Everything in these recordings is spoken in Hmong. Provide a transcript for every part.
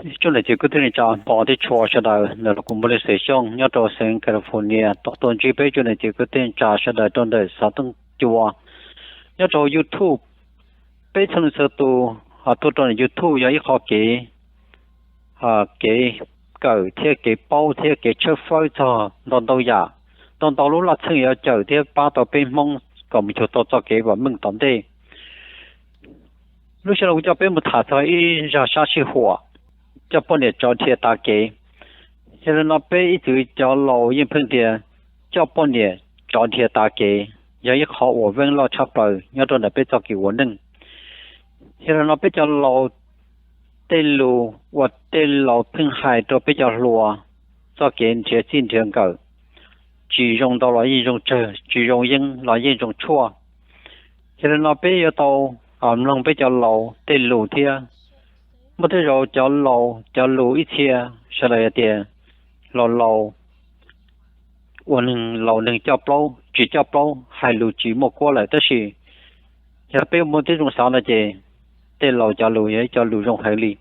Tsoom niam txiv kwv tij neej tsa Hmoob thiab tshua sawv daws, ntawm no kuv Npauj Lis Xwm Xyooj nyob rau xeev California tuaj tuaj ntsib peb tsoom niam txiv kwv tij neej tsa sawv daws rau ntawm xav tooj cua nyob rau YouTube. Peb txhua leej txhua tus tuaj rau ntawm YouTube yog ib qho kev kev kawm thiab kev paub thiab kev tshawb fawb txog ntau ntau yam, ntau ntau lub laj txheej yuav cawm thiab pab tau peb Hmoob kom mus cuag tau txoj kev vam meej tom ntej. Lub sij hawm no kuv coj peb mus tham txog ib zaj sab sij huam coj poj niam tsov dhia tav kev. Yog li no peb ib txwm cov laus yeej pheej tias coj poj niam tsov dhia tav kev yog ib qho uas veej loj tshaj plaws nyob rau ntawm peb txoj kev ua neej. Yog li no peb cov laus tej lus uas tej laus pheej hais rau peb cov hluas txoj kev nrhiav txij nrhiav nkawm, tsis zoo ntau los yeej zoo tsawg, tsis zoo yeeb los yeej zoo tshuaj. Yog li no peb yuav tau mloog peb cov laus tej lus thiab. Muaj tej zaum cov laus cov lus ib txhia sawv daws hais tias laus laus ua neeg laus neeg coj plaub tsis coj plaub hais lus tsis muaj kuab lawm, tab sis yog peb muaj tib zoo xav no ces tej laus cov lus yog ib cov lus zoo heev li.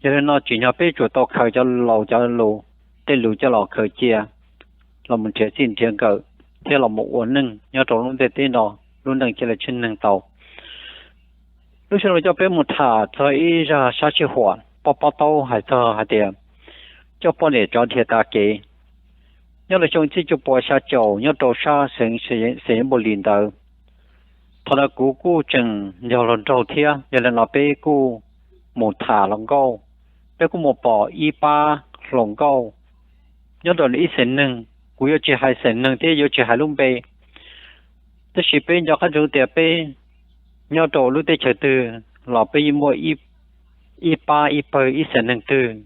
Yog li no tsim nyog peb tsuas tau khaws cov laus cov lus, tej lus coj los khaws cia los mus nrhiav txij nrhiav nkawm thiab los mus ua neej nyob rau lub ntiaj teb no, lub neej thiaj li tshwj neeg tau. Lub sij hawm no coj peb mus tham txog ib zaj sab sij huam poj pob taub hais txog hais tias coj poj niam tsov dhia tav kev. Nyob rau xyoo txhiab cuaj puas xya caum nyob rau sab xeev Xayabuli ntawd, thaum ntawd kuv kuj tseem yog hluas nraug thiab, yog li no peb kuj mus tham hluas nkauj, peb kuj mus pom ib pab hluas nkauj nyob rau ib xeem neeg, kuv yuav tsis hais xeem neeg thiab yuav tsis hais lub npe, tab sis peb nco qab ntsoov tias peb nyob rau lub teb chaws twg los peb yeej muaj ib pab ib pawg ib xeem neeg twg,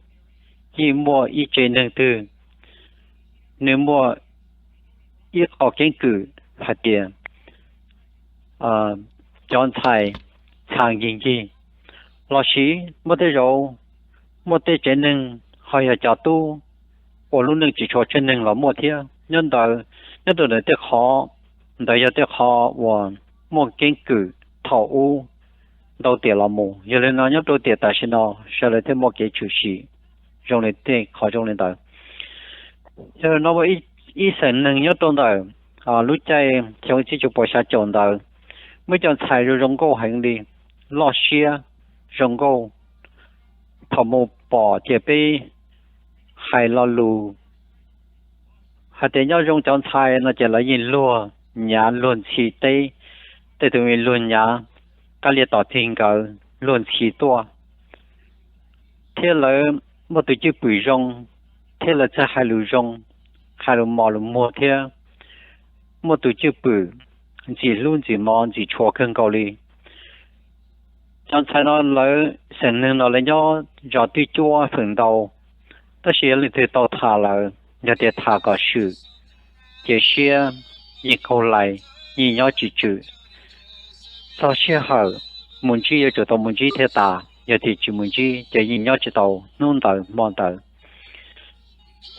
yeej muaj ib tsev neeg twg, nws muaj ib qho keeb kwm hais tias cov ntxhais txha nkig nkig, los sis muaj tej zaum muaj tej tsev neeg ho yog cov tub ua lub neej tsis tshua tshwj neeg los muaj thiab. Nyob ntawd, nyob rau ntawm tej qhov ntawd yog tej qhov uas muaj keeb kwm thaum ub ntau tiam los mus. Yog li no nyob rau tiam tam sim no sawv daws thiaj muaj kev tshwm sim zoo li tej qhov zoo li ntawd. Yog li no ib xeem neeg nyob rau ntawm lub caij xyoo txhiab cuaj puas xya caum ntawd, muaj cov ntxhais zoo zoo nkauj heev li, loj siab, zoo nkauj. Thaum mus pom ces peb hais lo lus hais tias nyob zoo cov ntxhais no ces lawv yeej luag nyav luag ntxhi teb, tej tus me luag nyav, kab lia tom txig nkawd luag ntxhi tuaj, thiab lawv muaj tus cwj pwm zoo, thiab lawv txawj hais lus zoo, hais lus mos lus muag thiab muaj tus cwj pwm ntxim hlub ntxim mos ntxim tshua kawg nkaus li. Cov ntxhais no lawv xeem neeg no lawv nyob zos twb cuab feem ntau, tab sis yog leej twg tau tham lawv, yog tias tham kom swm, ces siab yeej qaug lais, yeej nyob tsis tswm. Txog sij hawm mus ntsib yuav tsum tau mus ntsib thiaj tas, yog tias tsis mus ntsib ces yeej nyob tsis tau hnub ntawd hmo ntawd.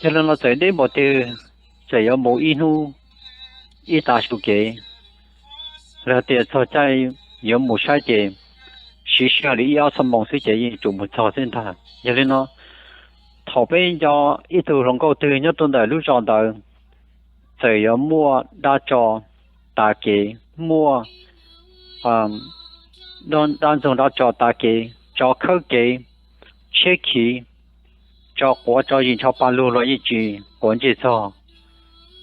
Yog li no txawm deb npaum twg, txawm yuav mus ib hnub ib tav su kev, los tias txog caij yuav mus saib ces siv sij hawm li ib ob xuab moos xwb ces yeej yuav tsum mus txog xwb ntag. Yog li no thaum peb nco ib tug hluas nkauj twg nyob rau ntawm lub zos ntawd, txawm yuav muaj dab tso tav kev, muaj dab ntxoog dab tso tav kev, tsov khawb kev, tshiab khiv, tsov quav tsov zis ntsho pa lug los yeej tsis quav ntsej txog,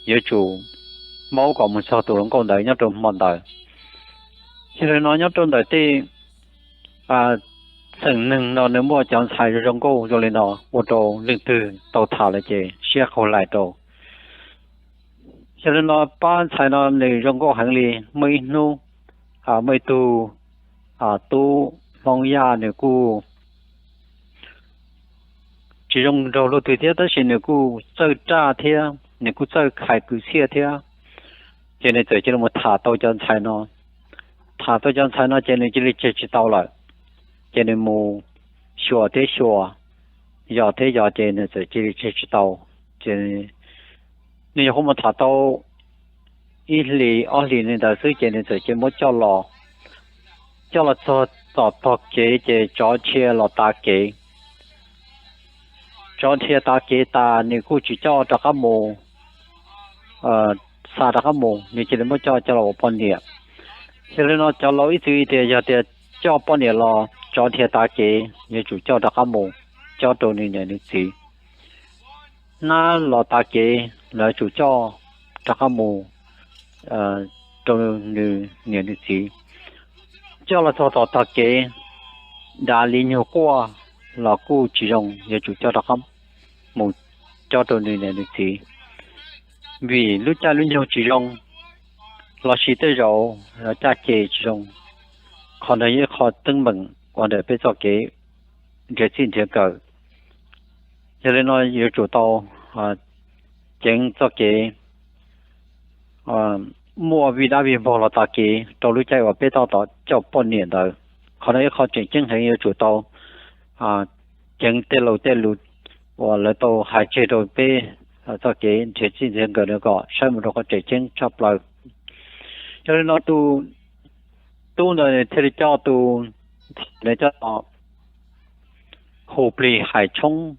yuav tsum maub kom mus txog tus hluas nkauj ntawd nyob rau hmo ntawd. Yog li no nyob rau ntawm tej xeem neeg no nws muaj cov ntxhais zoo zoo nkauj zoo li no ua rau leej twg tau tham lawm ces siab qaug lais rau. Yog li no pab ntxhais no nws zoo nkauj heev li. Muaj ib hnub muaj ib tug tub Hmoob Yaj nws kuj tsis zoo nraug luaj twg thiab tab sis nws kuj txawj raj thiab nws kuj txawj khais kwv txhiaj thiab, ces nws txawm cia li mus tham tau cov ntxhais no. Tham tau cov ntxhais no ces nws cia li tseg tsis tau lawm, ces nws mus xyuas thiab xyuas, yos thiab yos ces nws txawm cia li tseg tsis tau. Ces nws nyuam qhuav mus tham tau ib hlis ob hlis li ntawd xwb ces nws txawm cia li muab coj los, coj los txog tom tog kev ces tsov dhia los tav kev. tsov nrhiav tav kev tas nws kuj tsis coj rov qab mus, xa rov qab mus, nws cia li muab coj coj los ua poj niam. Yog li no cov laus ib txwm tias yog tias coj poj niam los tsov nrhiav tav kev yuav tsum coj rov qab mus, coj rau nws niam nws txiv. Nab los tav kev los yuav tsum coj rov qab mus rau nws niam nws txiv. Coj los txog tom tav kev, dav li nyuag quaj los kuj tsis zoo, yuav tsum coj rov qab mus coj rau nws niam nws txiv. Vim lub caij lub nyoog tsis zoo, los sis tej zaum caj ces tsis zoo, qhov no yog ib qho teeb meem uas ntawm peb txoj kev nrhiav txij nrhiav nkawm. Yog li no yuav tsum tau ceev txoj kev muaj vij dab vij npog los tav kev rau lub caij uas peb tab tom coj poj niam ntawd. Qhov no ib qho tseem ceeb heev yuav tsum tau ceev tej laus tej lus uas lawv tau hais tseg rau peb txoj kev nrhiav txij nrhiav nkawm no kom saib mus rau qhov tseem ceeb tshaj plaws. Yog li no tus tub ntawd thiaj li coj tus, coj hu plig hais tshoob,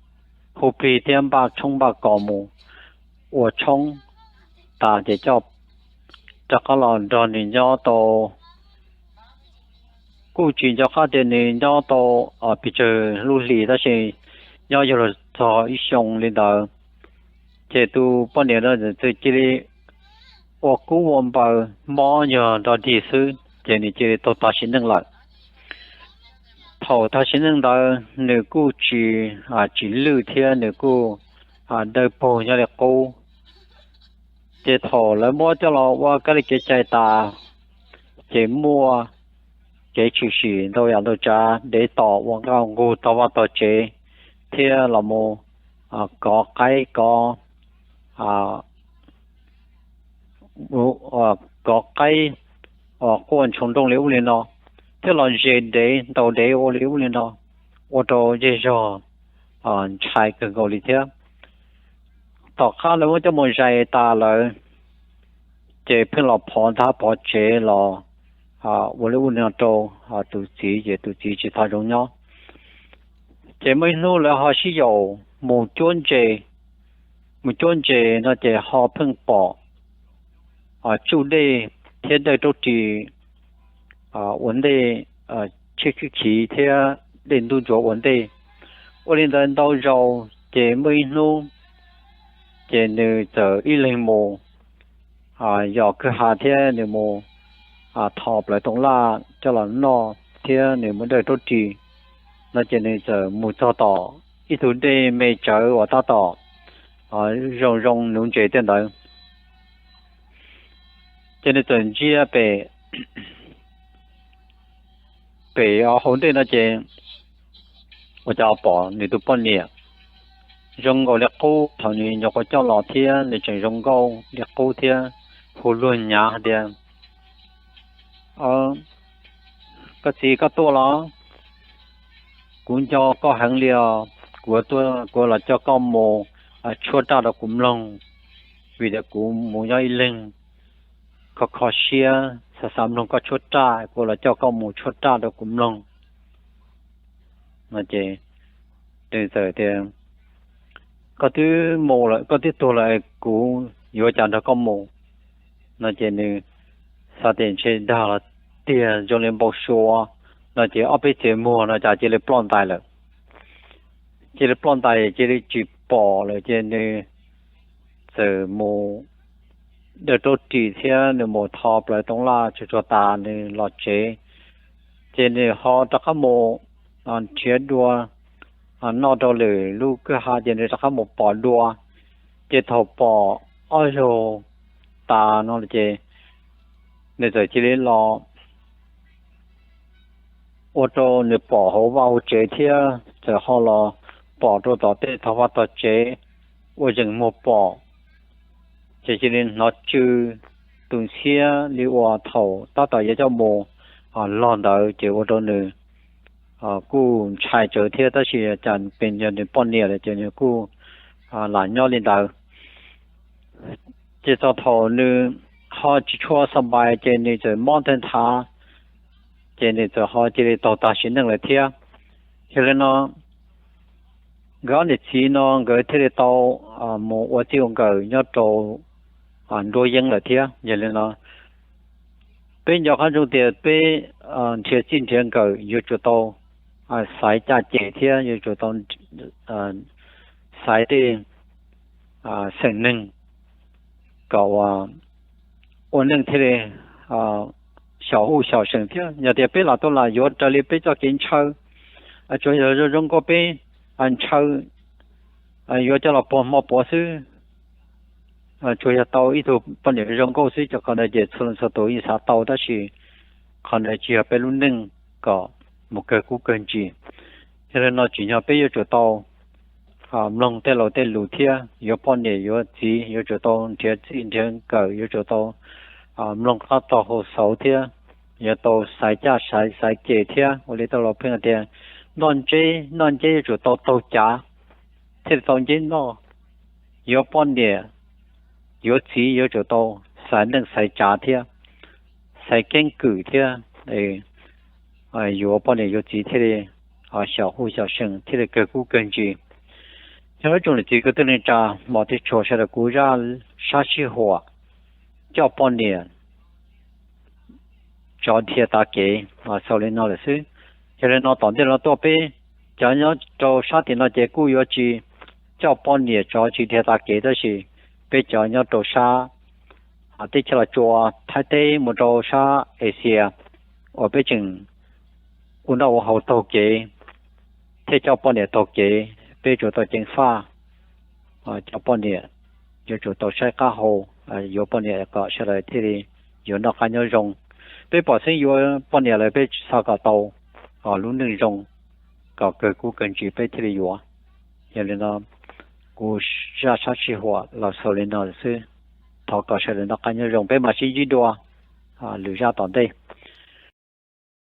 hu plig thiab npaj tshoob npaj kos mus ua tshoob tas ces coj rov qab los nrog nws nyob tau. Kuj tsis nco qab tias nws nyob tau pes tsawg lub hlis tab sis nyob yuav luag txog ib xyoo li ntawd, ces tus poj niam no txawm cia li ua kub ua npaws mob yog nrog dig xwb ces nws cia li tau tag sim neej lawm. Thaum tag sim neej ntawd nws kuj tsis, tsis lwj thiab nws kuj dawb paug nyob li qub. Ces thaum lawv muab coj los ua kab li kev cai tas, ces muaj kev tshwm sim ntau yam ntau tsav dev tos ua nkauj nqug tog vaj tog tsev, thiab los mus kov qaib kov, kov qaib, quaj ntshoo nrooj li ub li no, thiab los ze dev ntaus dev ua li ub li no, ua rau zej zog ntshai kawg nkaus li thiab. Tom qab lawv muab coj mus zais tas lawm, ces pheej los phov nthab phov tsev los ua li ub li no rau tus txiv, ces tus txiv tsis tau zoo nyob. Ces muaj ib hnub lawv ho sib yaum mus cuab ntses, mus cuab ntses no ces ho pheej pom tsuj dej thiab dawj raub ris ua ntej, tshiab khib khiv thiab dej ntub ntsuav ua ntej. Ua li ntawd ntau zaus ces muaj ib hnub ces nws txawm ib leeg mus yos kwj ha thiab nws mus tho plaws toov laj coj los noj thiab nws mus dawj raub ris no ces nws txawm mus txog tom ib tug dej me tsawv uas tab tom zoo zoo nuv ntses tej ntawd. Ces nws txawm ntsia pem, pem hauv ntej no ces ua cas pom nws tus poj niam zoo nkaus li qub thaum nws nyuam qhuav coj los thiab nws tseem zoo nkauj li qub thiab hu luag nyav hais tias, Koj txiv, koj tuaj los? Kuv nco koj heev li os. Kuv, kuv los coj koj mus tshuab raj rau kuv mloog, vim tias kuv mus nyob ib leeg kho kho siab xav xav mloog koj tshuab raj, kuv los coj koj mus tshuab raj rau kuv mloog. No ces nws txawm tias, Koj twb mus lawm, koj twb tuag lawm, kuv yuav cas nrog koj mus? No ces nws xav tias ntshe dag los tiag zoo li npau suav, no ces ob peb txiav muag no cas cia li ploj ntais lawm. Cia li ploj ntais cia li tsis pom lawm ces nws txawm mus dawj raub ris thiab nws mus tho plaws toov laj tsuag tsuag tas nws los tsev. Ces nws ho rov qab mus nrhiav dua noj rau lwm lub kwj ha ces nws rov qab mus pom dua. Ces thaum pom ob zaug tas no ces nws txawm cia li los ua rau nws pom hauv vaj hauv tsev thiab txawm ho los pom rau tom tej tog vaj tog tsev ua zeem muag pom. Ces cia li hnov tsw tus ntxhiab li uas thaum tab tom yuav coj mus log ntawd ces ua rau nws kuj ntshai tsawv thiab tab sis cas pes yog nws poj niam lawm ces nws kuj lam nyob li ntawd. Ces txog thaum nws ho tsis tshua xa npais ces nws txawm mob nthav nthav, ces nws txawm ho cia li taug tag sim neej lawm thiab. Yog li no nkawd ob niam txiv no nkawd thiaj li tau mus ua txij ua nkawm nyob rau nruab yeeb lawm thiab. Yog li no peb nco qab ntsoov tias peb nrhiav txij nrhiav nkawm yuav tsum tau xaiv caj ces thiab yuav tsum tau xaiv tej xeem neeg kom ua neej thiaj li xyaum huj xyaum seem thiab. Yog tias peb lam tuaj lam yuav raws li peb txoj kev ntshaw, tsuas yog zoo zoo nkauj peb ntshaw yuav coj los puag hmo puav xwb, tsuas yog tau ib tug poj niam zoo nkauj xwb, ces qhov ntawd ces txhua leej txhua tus yeej xav tau, tab sis qhov ntawd tsis yog peb lub neej kom mus kawg kub kawg ntsis. Yog li no tsim nyog peb yuav tsum tau mloog tej laus tej lus thiab yuav poj niam yuav txiv yuav tsum tau nrhiav txij nrhiav nkawm, yuav tsum tau mloog qab tog hau xauv thiab yuav tau xaiv caj xaiv xaiv ces thiab. Ua li tej laus pheej hais tias noj nceb, noj nceb yuav tsum tau taug cav thiaj li tau nceb noj. Yuav poj niam yuav txiv yuav tsum tau xaiv neej xaiv tsav thiab xaiv keeb kwm thiab yuav poj niam yuav txiv thiaj li xyaum huj xyaum seem thiaj li kawg kub kawg ntsis. Nyob ib tsoom niam txiv kwv tij neej tsa, hmov thiab tshua sawv daws, kuv zaj sab sij huam coj poj niam tsov dhia tav kev xaus li no lawm xwb. Yog li no tom ntej no tuaj peb cov nyob rau sab tim no ces kuj yuav tsis coj poj niam tsov tsis dhia tav kev, tab sis peb cov nyob rau sab teb chaws Los Tsuas, Thaib teb mus rau sab Asia uas peb tseem ua noj ua haus taug kev thiab coj poj niam taug kev, peb yuav tsum tau ceev faj coj poj niam, yuav tsum tau saib qab hau, yuav poj niam kom sawv daws thiaj li yuav noj qab nyob zoo. Peb pom xeeb yuav poj niam lawm peb xav kom tau lub neej zoo kom kawg kub kawg ntsis peb thiaj li yuav. Yog li no kuv zaj sab sij huam los xaus li no xwb. Thov kom sawv daws noj qab nyob zoo, peb mam sib ntsib dua lwm zaj tom ntej.